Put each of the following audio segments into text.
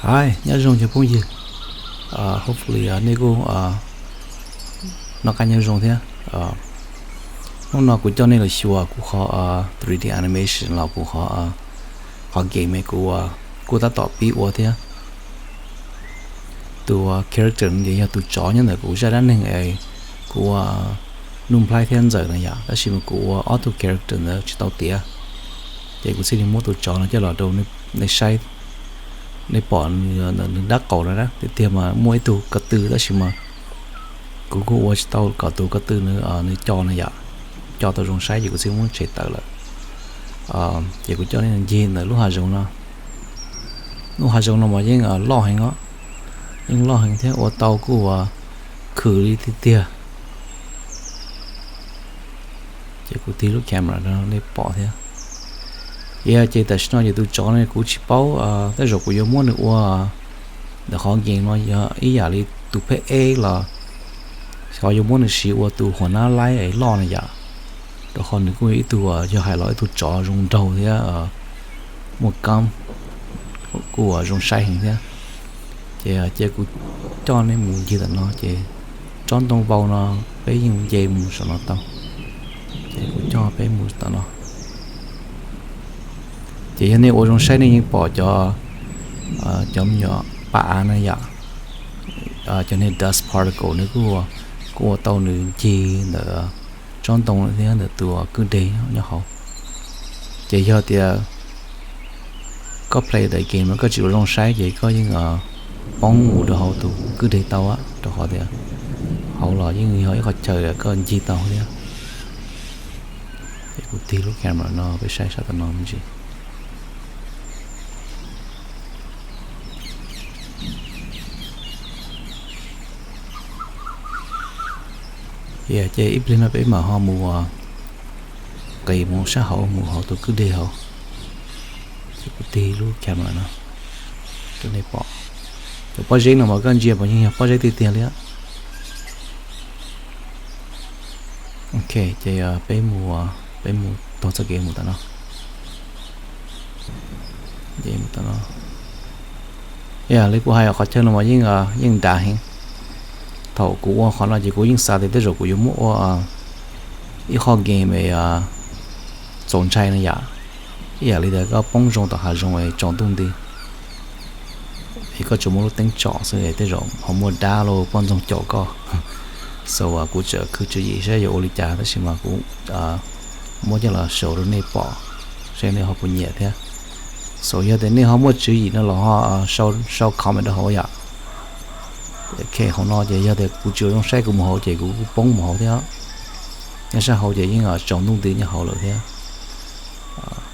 Hi, nyob zoo cov phooj ywg. Hopefully nej kuj noj qab nyob zoo thiab. Hnub no kuv coj nej los xyuas kuv qhov three D animation los kuv qhov, qhov game kuv kuj tab tom pib ua thiab. Tus character no ces yog tus tsov nyob ntawm kuv zaj dab neeg es kuv ua Nuj Nplaib thiab Ntxawm na yom, tab sis mas kuv ua ob tug character ntawd tsis tau tiav, ces kuv thiaj li muab tus tsov no coj los rau nej saib. Nej pom nws dab qaum na, tiag tiag mas muaj ib tug ko tw tab sis mas kuv kuj ua tsis tau kom tus ko tw nws co na yom, co tau zoo saib ces kuv thiaj muab tshem tawm lawm. Ces kuv coj nej ncig ntawm lub hav zoov no. Lub hav zoov no mas yeej loj heev os, yeej loj heev thiab ua tau kuj khwv li tiag tiag. Ces kuv tig lub camera rau nej pom thiab. Yog ces tam sim no ces tus tsov no kuv tsis paub, tej zaum kuv yuav muab nws ua ntawm qhov game no yog ib yam li tus pheb eb los xyov yuav muab nws siv ua tus huas nab laib es loj na yom, rau qhov nws kuj yog ib tug, yog hais los ib tug tsov zoo nraug thiab muaj kab, kuj zoo saib heev thiab. Ces cia kuv coj nej mus ncig ntawm no ces tsob ntoo vau no peb yeej nce mus saum no tau. Ces kuv coj peb mus tom no. Ces yog nej ua zoo saib nej yeej pom cov, cov me nyuam pa av na yom, cov niag dust particle nws kuj ua tau nws ncig ntawm tsob ntoo thiab ntawm tus kwj deg nyob hauv. Ces yog tias koj play daim game no koj tsis ua zoo saib ces koj yeej poob mus rau hauv tus kwj deg tau, rau qhov tias hauv los yeej yog ib qhov chaw koj ncig tau thiab. Ces kuv tig lub camera no peb saib sab tom no me ntsis. Ces ib pliag no peb mam ho mus nqis mus sab hauv mus hauv tus kwj deg hauv. Ces kuv tig lub camera no rau nej pom. Cov pob zeb no mas koj ntsia mas yeej yog pob zeb tiag tiag li. Ok, ces peb mus, peb mus taug txoj kev mus tom no. Yog li kuv hais qhov chaw no mas yeej dav heev. Thaum kuv ua qhov no ces kuv yeej xav tias tej zaum kuv yuav muab ua ib qho game txaus ntshai na yom, ib yam li tias koj poob zoo tom hav zoov es tsaus ntuj nti es koj tsuas muaj lub teeb tsom xwb es tej zaum ho muaj dab los poj ntxoog caum koj. So kuv tseem khwv tswv yim saib yuav ua li cas tab sis mas kuv muab coj los show rau nej pom, saib nej ho puas nyiam thiab. So yog tias nej ho muaj tswv yim no los ho sau comment rau hauv yom. Ok, hauv no ces yog tias kuv tsis ua zoo saib kuv mus hauv ces kuv kuj poob mus hauv thiab. Nyob sab hauv ces yeej tsaus ntuj nti nyob hauv lawm thiab.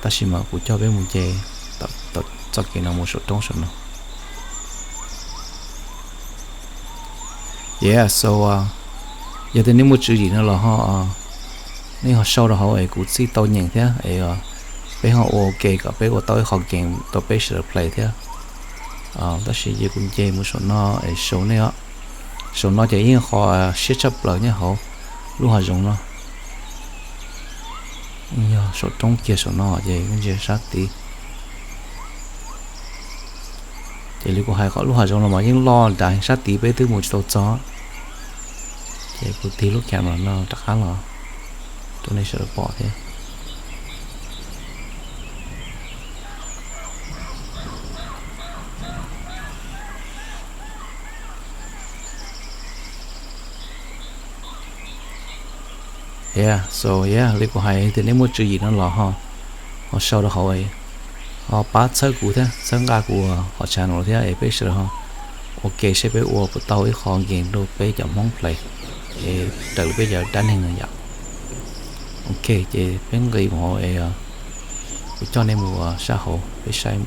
Tab sis mas kuv coj peb mus nce txoj kev no mus saum roob saum no. Yeah, so yog tias nej muaj tswv yim no los ho, nej ho sau rau hauv es kuv thiaj tau nyeem thiab es peb ho ua ke kom peb ua tau ib qho game rau peb sawv daws play thiab. Tab sis ces kuv nce mus saum no es sau nej os. Saum no ces yeej qhov siab tshaj plaws nyob hauv lub hav zoov no. Yog saum roob kiag saum no ces kuv ntsia sab tid. Ces li kuv hais qhov lub hav zoov no mas yeej loj dav heev, sab tid peb twb mus tsis tau txog. Ces kuv tig lub camera no rov qab los rau nej sawv daws pom thiab. Yeah, so yeah, li kuv hais tias nej muaj tswv yim no los ho, ho sau rau hauv, ho pab txhawb kuv thiab txhawb nqa kuv qhov channel thiab es peb sawv daws ho ua ke seb peb ua puas tau ib qho game rau peb cov Hmoob play es raws li peb cov dab neeg no yom. Ok, ces peb nqis mus hauv es kuv coj nej mus sab hauv, peb saib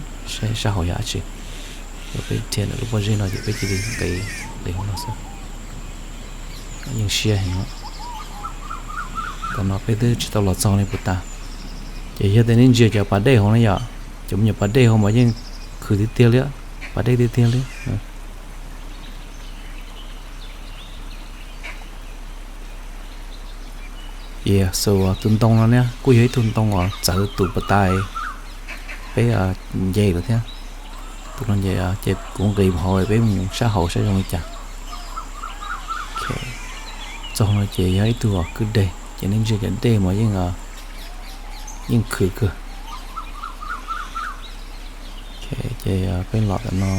sab hauv yog dab tsi. Peb dhia ntawm lub pob zeb no ces peb cia li nqis, nqis hauv no xwb. Yeej siab heev. Tam no peb twb tsis tau los txog li puas tas. Ces yog tias nej ntsia cov pas dej hauv na yom, cov me nyuam pas dej hauv mas yeej khwv tiag tiag li, pas dej tiag tiag li. Yeah, so tus ntoo no ne kuj yog ib tug ntoo uas txawv tus pas tas peb nce lawm thiab. Tus no ces, ces kuv nqis mus hauv peb mus sab hauv saib zoo li cas. Txog no ces yog ib tug kwj deg ces nej ntsia cov dej mas yeej, yeej khwv kawg. Ces peb los tam no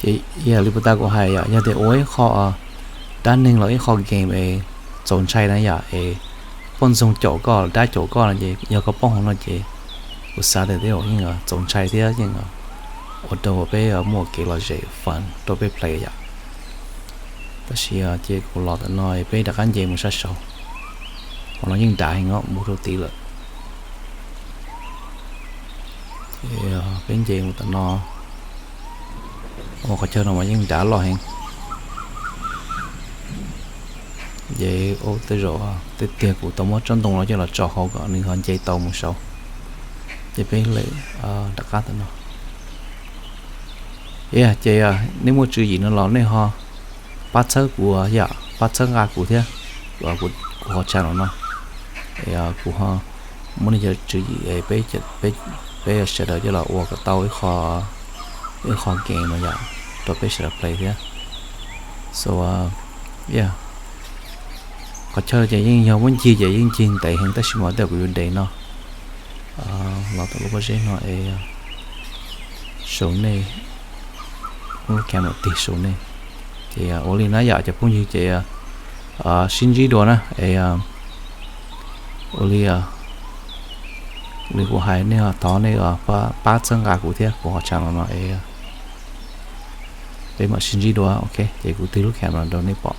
ces ib yam li puag ta kuv hais yom, yog tias ua ib qho dab neeg los ib qho game es txaus ntshai na yom, es poj ntxoog caum koj dab caum koj no ces yog koj poob hauv no ces kuv xav tias tej zaum yeej txaus ntshai thiab yeej ua rau peb muaj kev lom zem fun rau peb play yom. Tab sis ces kuv los tam no peb rov qab nce mus sab saud, qhov no yeej dav heev os, mus rau tid lawm. Ces peb nce mus tam no, ua qhov chaw no mas yeej dav loj heev. Ces ua tej zaum tiag tiag kuv tau muab tsob ntoo no coj los tso hauv kom nws ho nce tau mus saud. Ces peb lem rov qab tam no. Ces nej muaj tswv yim no los nej ho pab txhawb kuv yom, pab txhawb nqa kuv thiab, kuv qhov channel no, kuv ho muab nej cov tswv yim es peb sawv daws coj los ua kom tau ib qho game no yom, rau peb sawv daws play thiab. So, qhov chaw ces yeej yog muab ncig ces yeej ncig ntev heev tab sis mas tej zaum kuv yuav de no los tau lub pob zeb no es sau nej, muab lub camera tig sau nej. Ces ua li na yom cov phooj ywg, ces sib ntsib dua na es ua li, li kuv hais nej thov nej pab txhawb nqa kuv thiab kuv qhov channel no es peb mam sib ntsib dua, ok. Ces kuv tig lub camera rau nej pom.